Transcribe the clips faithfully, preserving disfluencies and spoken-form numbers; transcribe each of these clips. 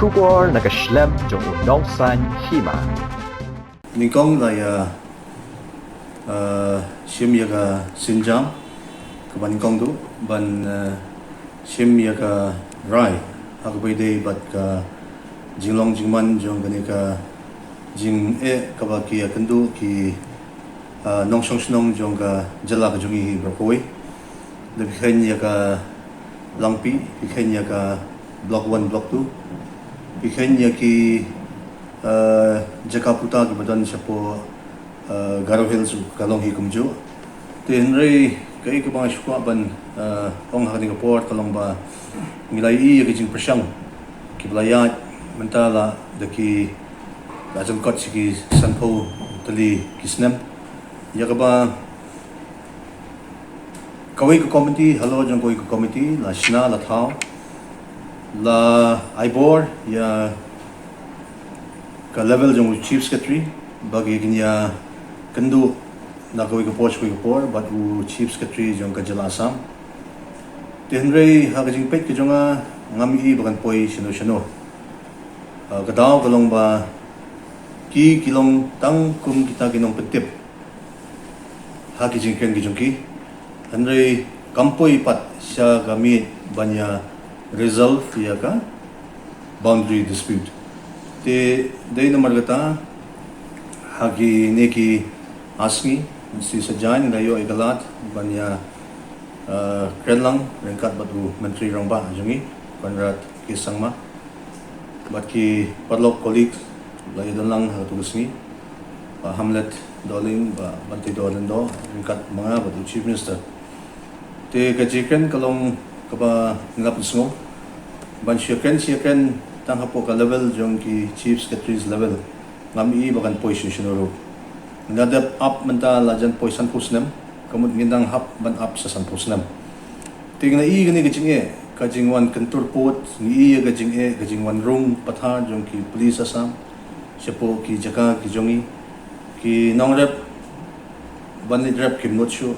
Khubor na ka shlem jong u nongsan hima. Nyngkong la ïa, eh, shim ïa ka sienjam kaba nyngkong duh ban, eh, shim ïa ka rai ha kaba ïadei bad ka jinglong jingman jong kane ka jingeh kaba ki ïakynduh ki, eh, nongshong shnong jong ka jylla ka jong ngi hi baroh kawei. Da phi kheiñ ïa ka Langpih, phi kheiñ ïa ka Block One, Block Two, phi kheiñ ïa ki, eh, jaka puta kiba don shapoh, eh, Garo Hills, ka long hi kumjuh. Te hynrei kaei kaba nga shu kwah ban, eh, ong ha kane ka por ka long ba ngi la ïohi ïa ki jingpyrshang kiba la ïaid mynta la da ki, la jan kot sha ki sanphew tylli ki snem. Ïa kaba kawei ka komiti, halor jong kawei ka komiti la shna, la thaw, la ai bor ïa ka level jong u Chief Secretary ba ki kin ïakynduh na kawei ka por sha kawei ka por bad u Chief Secretary jong ka jylla Assam. Te hynrei ha ka jingpeit ka jong nga, ngam ïohi ba kan poi shano shano. Ah, ka daw ka long ba ki, ki long tang kum kita ki nongpyntip ha ki jingkren ki jong ki. Hynrei kam poi pat sha ka miej ban ïa resolve ïa ka boundary dispute. Te dei namar kata ha kine ki ar sngi, shi saitjaiñ, nga ïoh ïa ka lad ban ïa, eh, kren lang ryngkat bad u Myntri Rangbah jong ngi, Conrad K Sangma, bad ki paralok, colleagues, la ïa don lang ha kato ka sngi, Bah Hamlet Dohling, Bah Banteidor Lyngdoh, ryngkat ma nga bad u Chief Minister. Te ka jingkren ka long kaba ngi la pynsngew. Ban shu ïakren, shu ïakren tang hapoh ka level jong ki Chief Secretaries level, ngam ïohi ba kan poi shano shano ruh. Ngi la dep ap mynta la jan poi sanphew snem, ka mut ngin dang hap ban ap sha sanphew snem. Te ngi la ïohi kane ka jingeh, ka jingwan kyntur pud, ngi ïohi ïa ka jingeh, ka jingwan rung pathar jong ki police Assam shapoh ki jaka ki jong ngi. Ki nongrep ban leit rep kim nud shuh.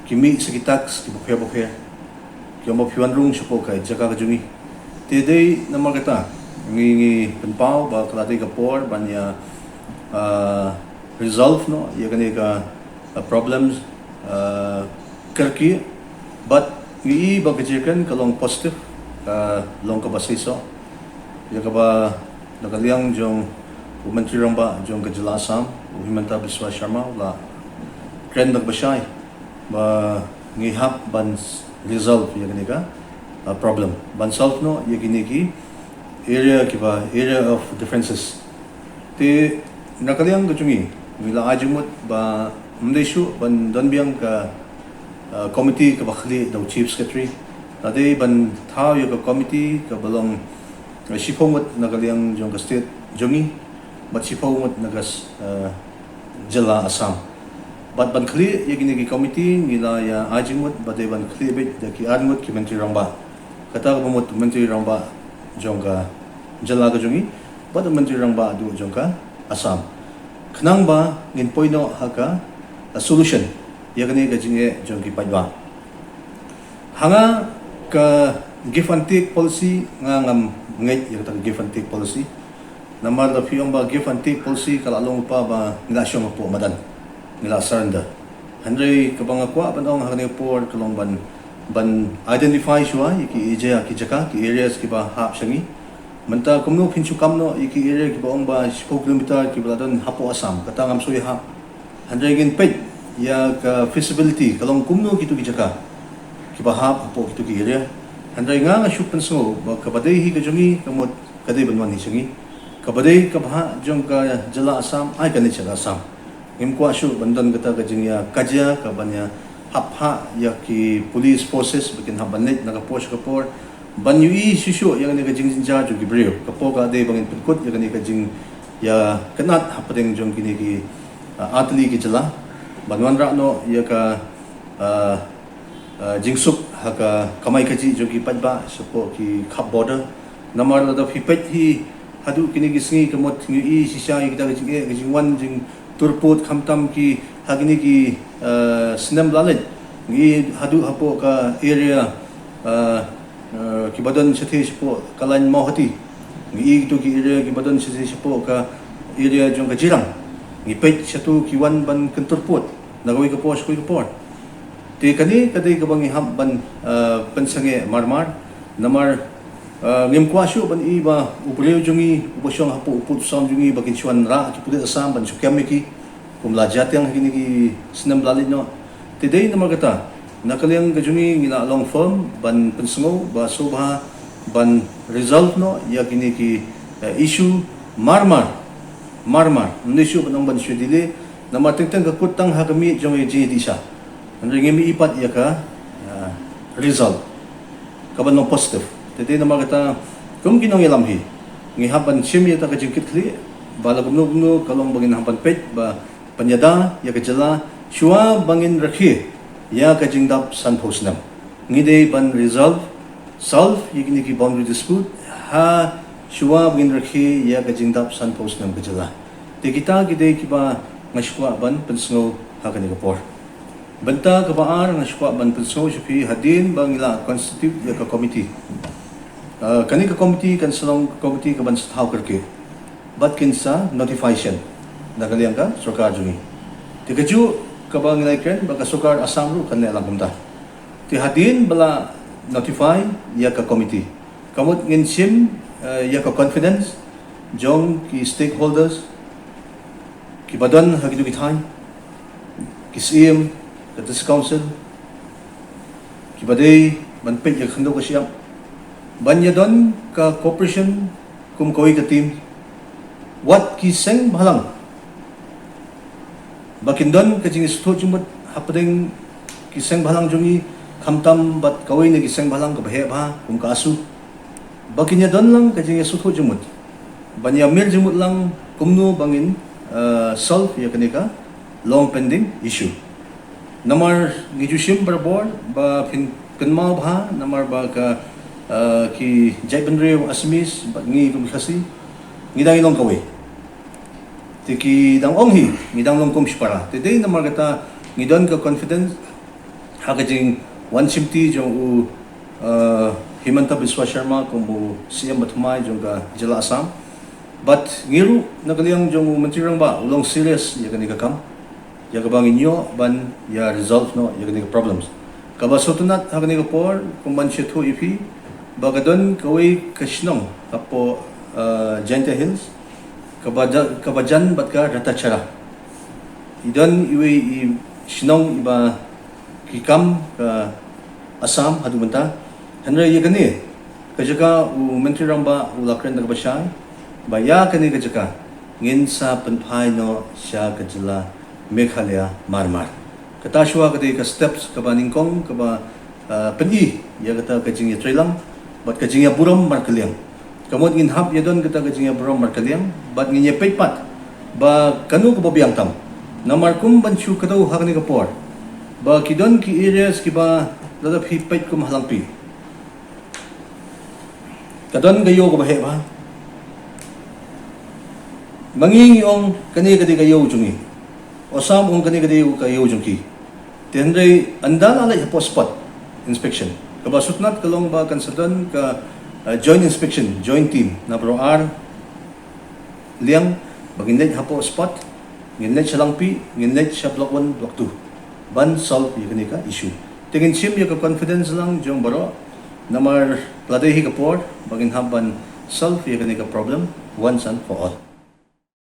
Ki mih sha ki tax kiba pher ba pher, ki ong ba phi wan rung shapoh ka jaka ka jong ngi. Te dei namar kata ngi, ngi pynpaw ba ka la dei ka por ban ïa, ah, resolve noh ïa kane ka, ah, problems, ah, kyrkieh. Bad ngi ïohi ba ka jingkren ka long positive, ka long kaba seisoh. Ïa kaba na ka liang jong u Myntri Rangbah jong ka jylla Assam, u Himanta Biswa Sharma, u la kren da kaba shai ba ngi hap ban s-, resolve ïa kane ka, uh, problem, ban solve noh ïa kine ki area kiba area of differences. Te na ka liang ka jong ngi, ngi la ai jingmut ba ym dei shuh ban don biang ka, uh, komiti kaba khlieh da u Chief Secretary. La dei ban thaw ïa ka komiti kaba long, uh, shiphew ngut na ka liang jong ka state jong ngi bad shiphew ngut na ka s-, uh, jylla Assam. Bad ban khlieh ïa kine ki komiti, ngi la ïa ai jingmut ba dei ban khlieh beit da ki ar ngut ki Myntri Rangbah. Kata kaba mut Myntri Rangbah jong ka jylla ka jong ngi bad Myntri Rangbah duh jong ka Assam, khnang ba ngin poi noh ha ka, uh, solution ïa kane ka jingeh jong ki paidbah. Ha nga, ka give and take policy, nga ngam ngeit ïa kata ka give and take policy. Namar lada phi ong ba give and take policy, ka la long lypa ba ngi la shong hapoh madan, ngi la surrender. Hynrei kaba nga kwah ban ong ha kane ka por ka long ban, ban identify shuwa ïa ki, ïa ki jaka, ki areas kiba hap sha ngi. Mynta kumno phin shu kam noh ïa ki area kiba ong ba shiphew kilometer kiba la don hapoh Assam, kata ngam shu ïahap. Hynrei ngin peit ïa ka feasibility, ka long kumno kito ki jaka kiba hap hapoh kito ki area. Hynrei nga, nga shu pynsngew ba kaba dei hi ka jong ngi, ka mut ka dei ban wan hi sha ngi. Kaba dei ka bhah jong ka jylla Assam, ai kan leit sha ka Assam. Ngim kwah shuh ban don kata ka jingïakajia, ka ban ïahap ha ïa ki police forces ba kin hap ban leit na ka por sha ka por ban ïohi shuh shuh ïa kane ka jingjynjar jong ki briew. Ka por ka dei ba ngin pynkut ïa kane ka jingïakynad hapdeng jong kine ki, ah, artylli ki jylla, ban wanrah noh ïa ka, ah, ah, jingsuk ha ka kamai kajih jong ki paidbah shapoh ki khap border. Namar lada phi peit hi haduh kine ki sngi, ka mut ngi ïohi shisha ïa kita ki jingeh, ki jingwan jingtur pud, khamtam ki ha kine ki, ah, snem ba la leit. Ngi ïohi haduh hapoh ka area, ah, ah, kiba don shathie shapoh ka lain Mawhati. Ngi i kito ki area kiba don shisha shapoh ka area jong ka Jirang. Ngi peit shato ki wan ban kyntur pud na kawei ka por sha kawei ka por. Te kane ka dei kaba ngi hap ban, ah, pynsangeh marmar. Namar, ah, ngim kwah shuh ban i ba u briew jong ngi uba shong hapoh u pud u sam jong ngi ba kin shu wanrah ki pulit Assam ban shu kem ïa ki, kum la jia tiang ha kine ki snem ba la leit noh. Te dei namar kata, na ka liang ka jong ngi ngi la long firm ban pynsngew ba sngewbha ban resolve noh ïa kine ki, eh, issue marmar. Marmar. Ym dei shuh ban ong ban shu delay. Namar teng teng ka kut tang ha ka miej jong ka jingïadih sha. Hynrei ngim i pat ïa ka, ah, result kaban long positive. Te dei namar kata, kum ki nongïalam hi, ngi hap ban shim ïa kata ka jingkitkhlieh ba la kumno kumno ka long ba ngin hap ban peit ba pynïada ïa ka jylla shuwa ba ngin rakhe ïa ka jingdap sanphew snem. Ngi dei ban resolve, solve ïa kine ki boundary dispute ha shuwa ba ngin rakhe ïa ka jingdap sanphew snem ka jylla. Te kita ki dei kiba nga shu kwah ban pynsngew ha kane ka por. Bynta kaba ar nga shu kwah ban pynsngew sha phi, hadien ba ngi la constitute ïa ka committee. Ah, kane ka committee kan sa long ka committee kaban sa thaw kyrkieh bad kin sa notify shen na ka liang ka sorkar jong ngi. Te kajuh kaba ngi la ïakren bad ka sorkar Assam ruh kan leh lang kumta. Te hadien ba la notify ïa ka committee, ka mut ngin shim, eh, ïa ka confidence jong ki stakeholders kiba don ha kito ki thaiñ, ki Syiem, ka District Council, kiba dei ban peit ïa ka khyndew ka shyiap ban ïa don ka cooperation kum kawei ka team. Wat ki seng bhalang ba kin don ka jingïasngewthuh jingmut hapdeng ki seng bhalang jong ngi, khamtam bad kawei na ki seng bhalang kaba heh bha kum ka ASU, ba kin ïa don lang ka jingïasngewthuh jingmut ban ïa mir jingmut lang kumno ba ngin, eh, solve ïa kane ka long pending issue. Namar ngi ju shim barabor ba phin kynmaw bha, namar ba ka, eh, ki jaitbynriew Assamese bad ngi kum Khasi ngi dang ïalong kawei. Te ki dang ong hi ngi dang long kum shipara. Te dei namar kata ngi don ka confidence ha ka jingwan shimti jong u, eh, Himanta Biswa Sharma kum u Syiem bathymmai jong ka jylla Assam. Bad ngi ruh na ka liang jong u Myntri Rangbah u long serious ïa kane ka kam, ïa kaba ngin ïoh ban ïa resolve noh ïa kane ka problems. Kaba sngewtynnat ha kane ka por kum ban shu ïathuh ïa phi ba ka don kawei ka shnong hapoh, eh, Jaintia Hills kaba ja-, kaba jan bad ka Ratacherra. I don iwei i shnong iba ki kam ka Assam haduh mynta. Hynrei ïa kane ka jaka u Myntri Rangbah u la kren da kaba shai ba ïa kane ka jaka ngin sa pynphai noh sha ka jylla Meghalaya marmar. Kata shuwa ka dei ka steps kaba nyngkong kaba, ah, pyni ïa kata ka jingïatreilang bad ka jingïaburom markylliang. Ka mut ngin hap ïa don kata ka jingïaburom markylliang bad ngin ïa peit pat ba kano kaba biang tam. Namar kum ban shu kdew ha kane ka por ba ki don ki areas kiba lada phi peit kum ha Langpih ka don ka ïew kaba heh bha. Ma ngi ngi ong kane ka dei ka ïew jong ngi, u Assam ong kane ka dei ka ïew jong ki. Te hynrei ynda la leit hapoh spot inspection, kaba sngewtynnat ka long ba kan sa don ka, eh, joint inspection, joint team na baroh ar liang, ba ngin leit hapoh spot, ngin leit sha Langpih, ngin leit sha Block One, Block Two ban solve ïa kane ka issue. Te ngin shim ïa ka confidence lang jong baroh, namar la dei hi ka por ba ngin hap ban solve ïa kane ka problem once and for all.